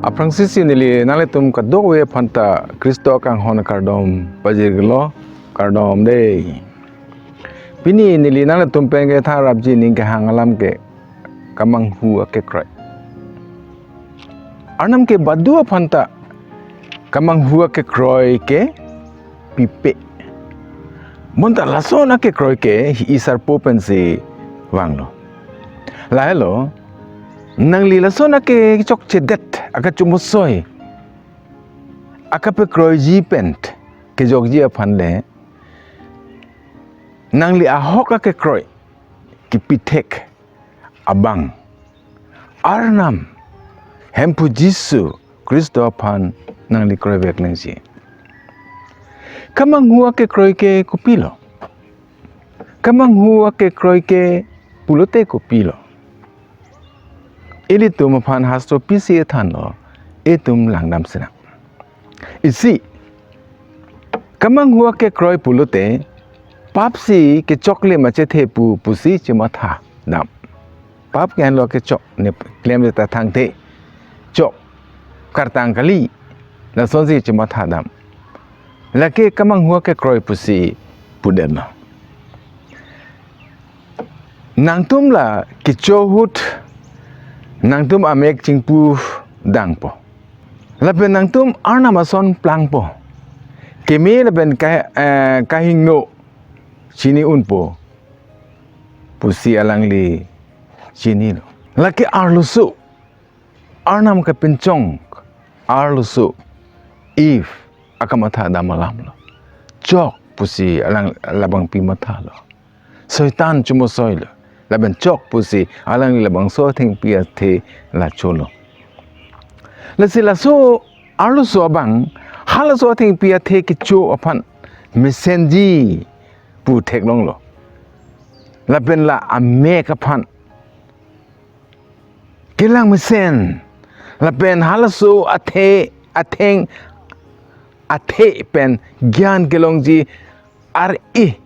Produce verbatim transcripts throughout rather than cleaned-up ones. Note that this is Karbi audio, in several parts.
Aphrangsi si neli nanglitum kadokave aphanta Khristo akanghon akardom pajirlo, kardom dei. Pini neli nanglitum pen kethanrapji ning kehang alam ke kemanghu akekroi. Arnam ke badu aphanta kemanghu akekroi ke pipe. Bonta lason akekroi ke hi-i sarpo pensi vanglo. Lahelo, nangli lason akechokchedet, akachomosoi, akapekroiji pen kejokji aphan le, nangli ahok akekroi kipithek abang Arnam, Hemphu Jisu Khristo aphan nangli kroivek nangji. Kemanghu akekroi ke kopilo? Kemanghu akekroi ke pulote kopilo? Ilitum aphan hastro pisi ethanlo, itum langdam sinang. Isi, kemanghu akekroi pulote, papsi kechoklim achethe pu pusi chematha dam. Pap ke henlo kechok, ne klemle ta thangthe. Chok, kartang kali, lasonsi chematha dam. Lake kemanghu akekroi pusi pudetlo. Nangtum la kecho ahut, nangtum amek chingpu dangpo. Lapen nangtum Arnam ason plangpo. Keme lapen ka-, eh, kahingno chini unpo pusi alangli chinilo. Lake arloso, Arnam kapinchong arloso Eve akamatha dam alamlo. Chok pusi alang labangpi mathalo. Soitan chomosoilo. Lapen chok pusi alangli labangso athengpi athe la cholo. Lasi laso arloso abang, halaso athengpi athe kecho aphan mesenji pu theklonglo. Lapen la amek aphan kelang mesen. Lapen halaso athe, atheng, athe pen gyan kelongji ar-i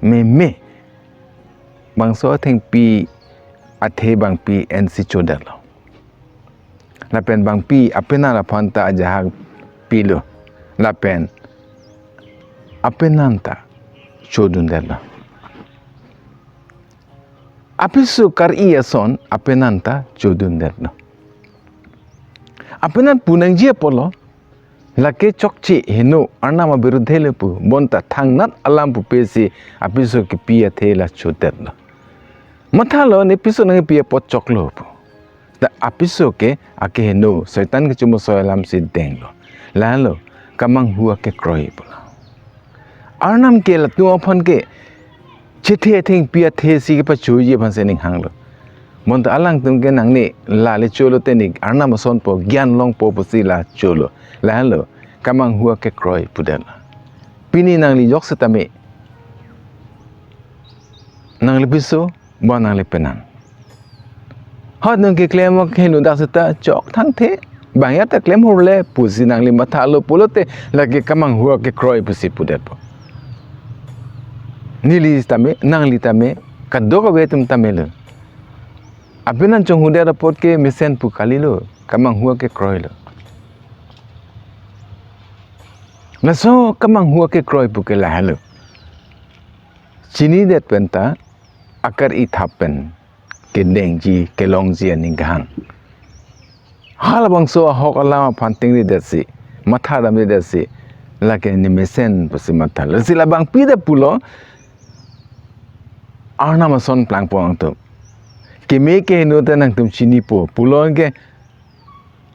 meme. Bangso athengpi athe bangpi ensi chodetlo. Lapen bangpi apenan aphanta ajahak pilo. Lapen apenan ta chodundetlo. Apiso kar-i ason apenan ta chodundetlo. Apenan punangji apotlo, lake chokche heno Arnam abirudhe le pu, bonta thangnat alam pupe si apiso kepi athe la chodetlo. Mathalo ne piso nangpi apot choklo pu. Ta apiso ke akeheno Soitan kechomosoi alamsi denglo. Lalo, kemanghu akekroi pulo. Arnam ke latum aphan ke chethe athengpi athe si kepachoji aphan si ninghanglo. Bonta alangtum ke nangne la le cholo te ne Arnam asonpo, gyan longpo pusi la cholo. Lalo, kemanghu akekroi pudetlo. Pini nangli joksetame, nangli piso, ba nangli penan. Hot nang keklem ok henu dak seta chok thangthe. Bang ya ta klem hurle pusi nangli mathalo pulote lake kemanghu akekroi pusi pudetpo. Neli tame, nangli tame, kadokave atum tame lo. Apenan chonghudet apot ke mesen pu kalilo, kemanghu akekroilo. Laso kemanghu akekroi pu ke lahelo. Chinidet pen ta akar-i thap pen kedengji, kelongji aning kehang. Halabangso ahok alam aphan tengnedetsi, matha damdedetsi, lake ne mesen pusi mathalo. Si labangpi ta pulo, Arnam ason plangpo nangtum. Keme keheno ta nangtum chinipo, pulo ke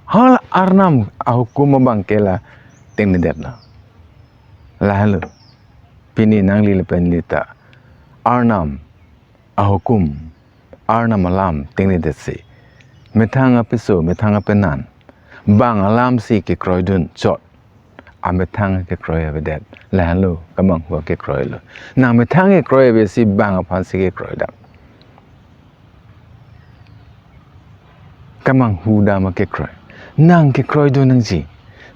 hal Arnam ahukum abang ke la tengnedetlo. Lahelo, pini nangli lapen neli ta Arnam ahukum, Arnam alam tengnedetsi, methang apiso, methang apenan, bang alamsi kekroidun chot, amethang kekroi avedet. Lahelo kemanghu akekroilo. Nang methang kekroi avesi bang aphansi kekroi dam. Kemanghu dam akekroi. Nang kekroidun nangji.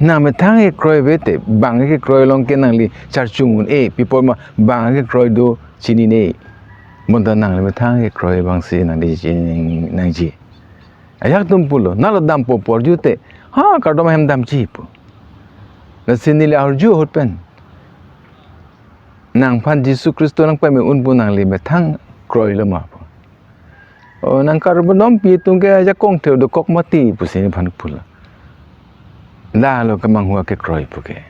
Nang methang kekroi ave te, bang kekroi along ke nangli charchung un-e, pi apot ma bang kekroi do chinine. Bonta nangli methang kekroi abangsi nangli chinine nangji. Ajahak atum pulo, nalo dampo pu arju te, ha, kardom ahem damji pu. Lasi neli arju ahut pen, nangphan Jisu Khristo nangpame un pu nangli methang kroilo ma pu. O, nang kardompi atum ke ajakong the dokok mati pusi nephan pulo. Dalo kemanghu akekroi pu ke.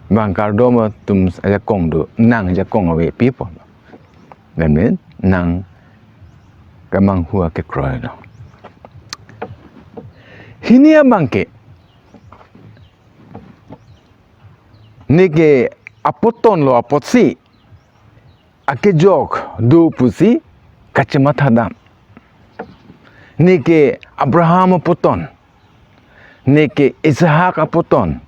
Bang kardom atum ajakong do, nang ajakong ave pi apot. That means, nang kemanghu akekroi lo. Hini abang ke, neke apoton lo apotsi akejok do pusi kachematha dam. Neke Abraham apoton, neke Isaac apoton,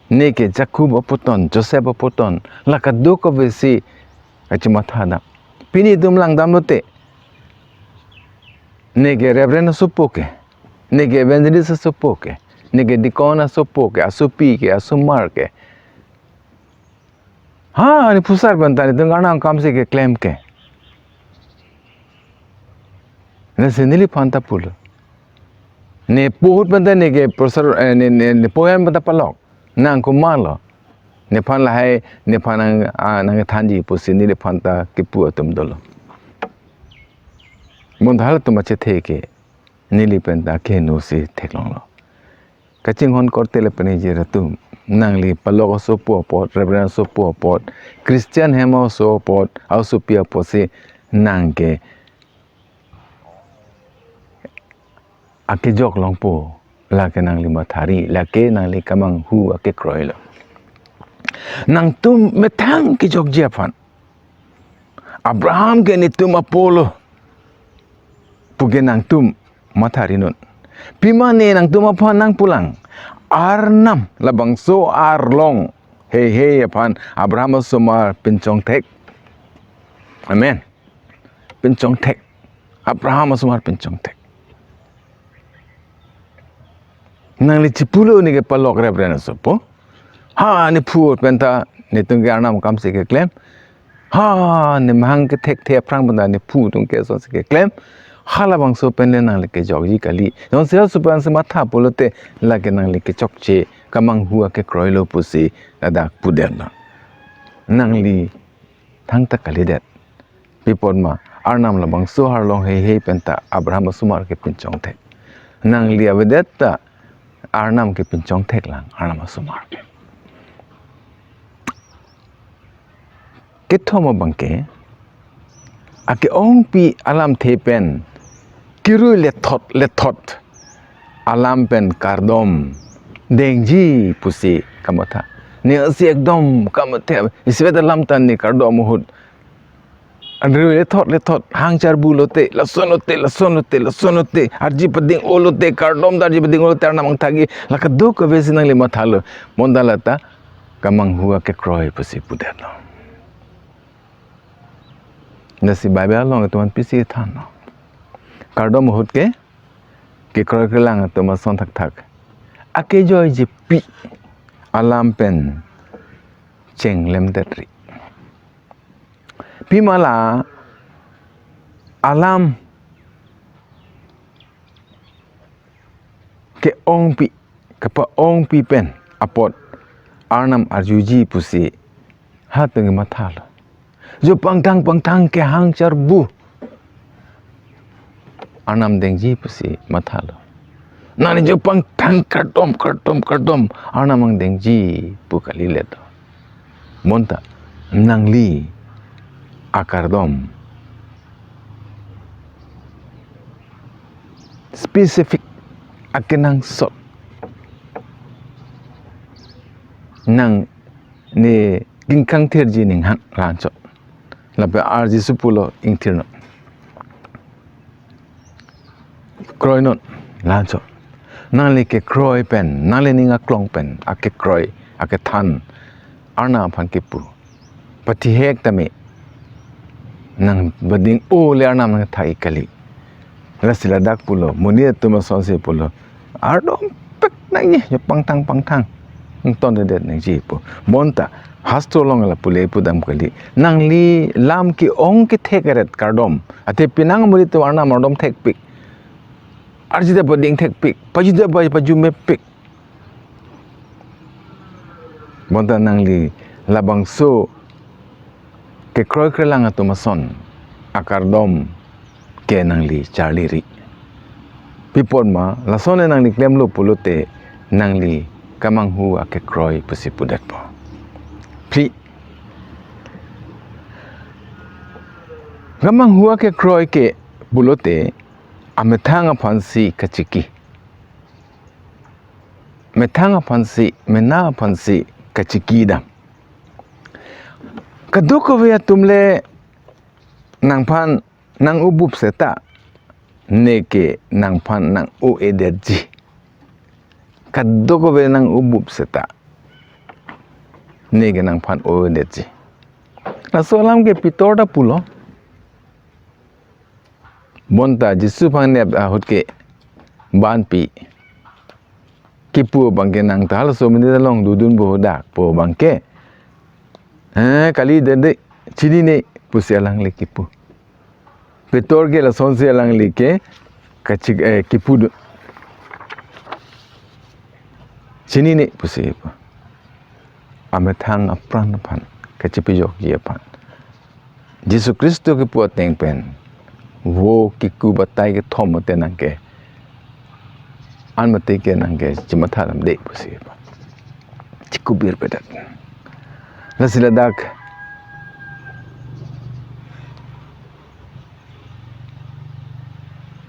neke Jacob apoton, Joseph apoton, la kadokave si kachematha dam. Pini itum langdam lote, neke Reverend asopo ke, neke Evangelist asopo ke, neke Deacon asopo ke, asopi ke, asomar ke. Ha, ne phusar pen ta netum Arnam akamsi keklem ke. Lasi neliphan ta pulo. Ne po ahut pen ta neke professor, eh, ne, ne, ne poyan pen ta palok. Nang komatlo. Nephan lahai, nephan nang, ah, nangthanji pusi neliphan ta kipu atum dolo. Bonta halatum achethe ke neli pen ta kehingno si theklonglo. Kachinghon korte lapen ingjir atum, nangli palok asopo apot, Reverend asopo apot, Christian hem aso apot, asopi apotsi nang ke akejok longpo, lake nangli mathari, lake nangli kemanghu akekroi lo. Nangtum methang kejokji aphan Abraham ke netum apo lo pu ke nangtum mathari non. Pima ne nangtum aphan nangpulang, Arnam labangso arlong heihei aphan Abraham asomar pinchongthek. Amen. Pinchongthek. Abraham asomar pinchongthek. Nangli chipulo neke palok Reverend asopo. Ha, ne phu pen ta netum ke Arnam akamsi keklem. Ha, ne mahang kethekthe aphrang pen ta ne phu atum ke asonsi keklem. Halabangso pen le nangli kejokji kali. Jongsi halaso pensi matha pulote lake nangli kechokche kemanghu akekroi lo pusi ladak pudetlo. Nangli thangta kalidet. Pi apot ma, Arnam labangso arlong heihei pen ta Abraham asomar ke pinchongthek. Nangli avedet ta Arnam ke pinchongthek lang, Arnam asomar ke. Kethom abang ke, ake-ongpi alamthe pen kirui lethot lethot alam pen kardom dengji pusi kamatha. Ne si ekdom kamatha, isivet alam ta ne kardom ahut. Anre lethot lethot hang charbu lote, lason lote, lason lote, lason lote, arji pading-o lote, kardom ta arji pading-o lote, Arnam angthagi, la kadokave si nangli mathalo. Bonta lata kemanghu akekroi pusi pudetlo. Lasi Bible along ituman pisi thanlo. Kardom ahut ke, kekroi kelang atum ason thakthak akejoijepi alam pen chenglemdetri. Pima la alam ke-ongpi, kepa-ongpi pen apot Arnam arjuji pusi halatum mathalo. Jo pangthang pangthang kehang charbu Arnam dengji pusi mathalo. Nangli jo pangthang kardom, kardom, kardom, Arnam angdengji pu kaliledet. Bonta nangli akardom specific akenangsot nang ne kingkang thirji ninghang lanchot. Lapen arjisi pulo ingthirnon. Kroinon lanchot. Nangli kekroi pen, nangli ning aklong pen akekroi, akethan Arnam aphan kipu. Pathihek tame nang pading-o le Arnam nangthagi kali. Lasi ladak pulo, monit atum asonsi pulo, ardompek nangji, jo pangthang pangthang. ingtondedet nangji pu. Bonta hastro along lapu le pudam kali. Nangli lam ke-ong kethek eret kardom. Athe penang muri tu Arnam ardom thekpik. Arjida pading thekpik. Pajuda pa-, pajumepik. Bonta nangli labangso kekroi krelang atum ason akardom ke nangli charliri. Pi apot ma, lason le nangli klemlo pulote nangli kamanghu akekroi pusi pudetpo. Phli. Kamanghu akekroi ke pulote amethang aphansi kachiki. Methang aphansi, mena aphansi kachikidam. Kadokave atum le nangphan nang-obup seta, neke nangphan nang-o-edetji. Kadokave nang-obup seta, neke nangphan o-edetji. Laso alam ke Pitor ta pulo. Bonta Jisu aphan nep ahut ke banpi kipu abangke nang ta halaso amonit along dodun bo dak pu abangke. Eh, kali dede, chinine pusi alangli kipu. Pitor ke lasonsi alangli ke kachik, eh, kipu do. Chinine pusi pu. Amethang apran aphan kachipejokji aphan. Jisu Khristo kipu ateng pen vo kiku batai kethom ate nangke, an mate ke nangke chimatha damde pusi pu. Chikubir pedat. Lasi ladak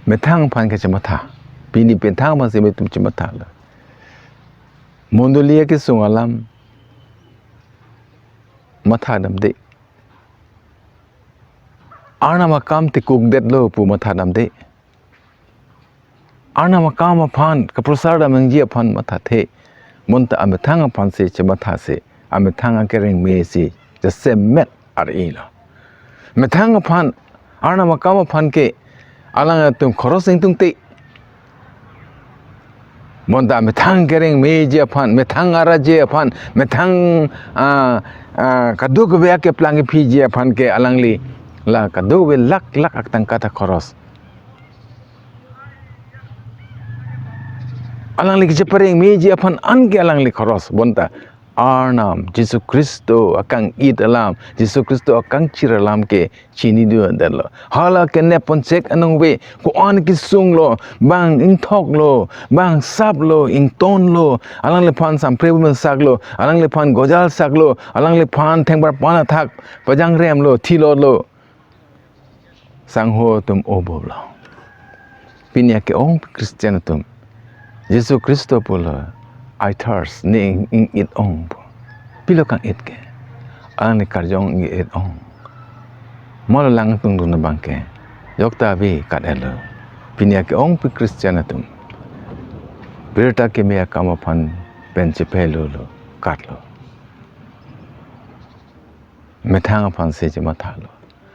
methang aphan kachimatha. Pini methang aphansi ilitum chimatha lo. Mondoli akesung alam matha damde. Arnam akam tikukdetlo pu matha damde. Arnam akam aphan kaprosar dam nangji aphan mathathe. Bonta amethang aphansi chimathasi, amethang akereng mesi jasemet ar-ilo. Methang aphan, Arnam akam aphan ke alang atum khoros ingtungte. Bonta methang kereng meji aphan, methang araji aphan, methang, ah, ah, kadokave akeplang kephiji aphan ke alangli la kadokave lakh lakh aktangka ta khoros. Alangli kechepareng meji aphan anke alangli khoros. Bonta Arnam, Jisu Khristo akang-it alam, Jisu Khristo akangchir alam ke chinidundetlo. Hala kenep ponchek anong ave, ko-an kesung lo, bang ingthok lo, bang sap lo, ington lo, alangliphan sampre bumen sak lo, alangliphan gojal sak lo, alangliphan thengbar pan athak pajangrem lo, thilot lo. Sangho atum oboblo. Pini ake-ong Christian atum, Jisu Khristo pulo, "I thirst," ne ing, ing-it ong pu. Pilo kang-it ke? Alangli karjong ing-it ong. Malo langtungdun abangke jokta ave kat-etlo. Pini ake-ong pi Christian atum, birta keme akam aphan pen chephelolo, katlo. Methang aphansi chimathalo.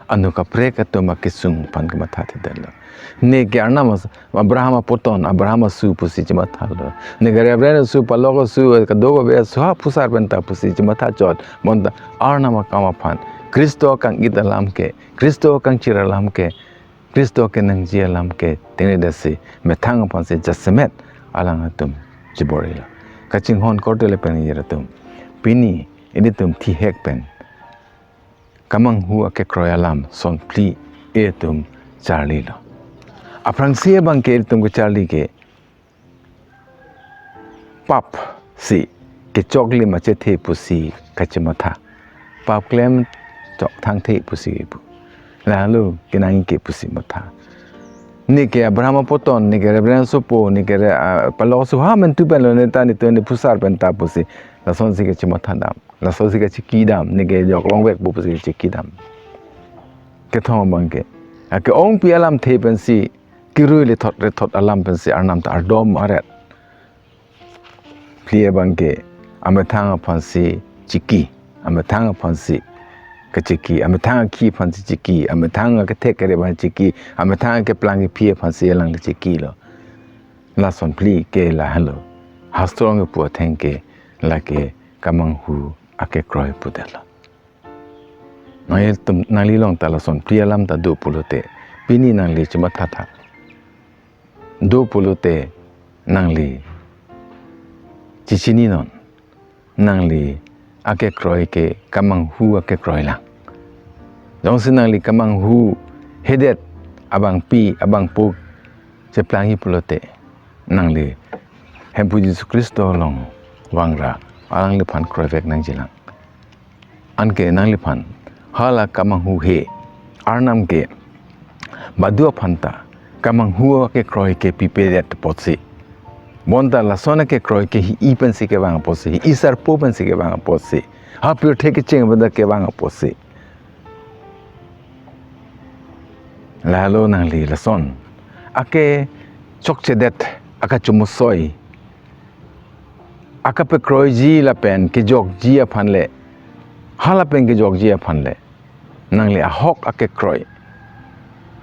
Anu kaprek atum akesung aphan kematha thidetlo. Neke Arnam as-, Abraham apoton, Abraham asu pusi chimathalo. Neke Reverend asu, palok asu, kadokave asu ha phusar penta pusi chimathachot. Bonta Arnam akam aphan, Khristo akang-it alam ke, Khristo akangchir alam ke, Khristo kenangji alam ke tengnedetsi methang aphansi jasemet alang atum chiborilo. Kachinghon korte le pen yer atum, pini ilitum thihek pen kamanghu akekroi alam son phli ilitum charlilo. Aphrangsi abangke ilitum kecharli ke pap si kechoklim achethe pusi kachimatha. Pap klem chok thangthe pusi pu. Lalu kenang ke pusi matha. Neke Abraham apoton, neke Reverend asu po, neke re, ah, palok asu ha mentu penlo, neta netu ne phusar penta pusi. Lasonsi kachimatha dam. Lasonsi kachikidam, neke joklongvekpo pusi kachikidam. Kethom abangke, ake-ong pi alamthe pensi kirui lethot lethot alam pensi Arnam ta ardom aret. Phli abangke, amethang aphansi chiki, amethang aphansi kachiki, amethang akhi aphansi chiki, amethang akethek kere aphan chiki, amethang akeplang kephi aphansi alangli chikilo. Lason phli ke lahelo. Hastro along kepu atheng ke lake kamanghu akekroi pudetlo. Nangli tum, nangli along ta lason pri alam ta do pulote, pini nangli chimatha tha. Do pulote nangli chichininon, nangli akekroi ke kamanghu akekroi lang. Jongsi nangli kamanghu hedet abangpi abangpo cheplangji pulote, nangli Hemphu Jisu Khristo along vangra, alangliphan kroivek nangjilang. Anke nangliphan hala kamanghu he Arnam ke badu aphan ta kamanghu akekroi ke pipedet apotsi, bonta lason akekroi ke hi-i pensi kevang apotsi, hi-i sarpo pensi kevang apotsi, ha pirthe kecheng bada kevang apotsi. Lahelo nangli lason akechokchedet, akachomosoi, akapekroiji lapen kejokji aphan le, ha lapen kejokji aphan le, nangli ahok akekroi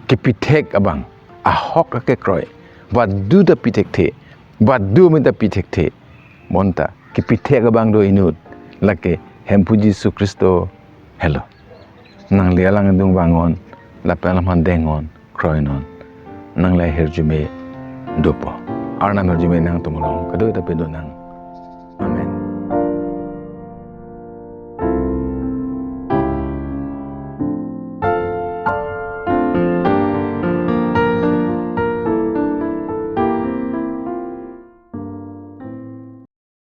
kepithek abang, ahok akekroi badu ta pithekthe, badu amen ta pithekthe, bonta kepithek abang do inut, lake Hemphu Jisu Khristo helo. Nangli alang adung vangnon, lapen alam aphan dengnon, kroinon. Nangli ahirjume dopo. Arnam ahirjume nangtum along kedo ta pidun nang.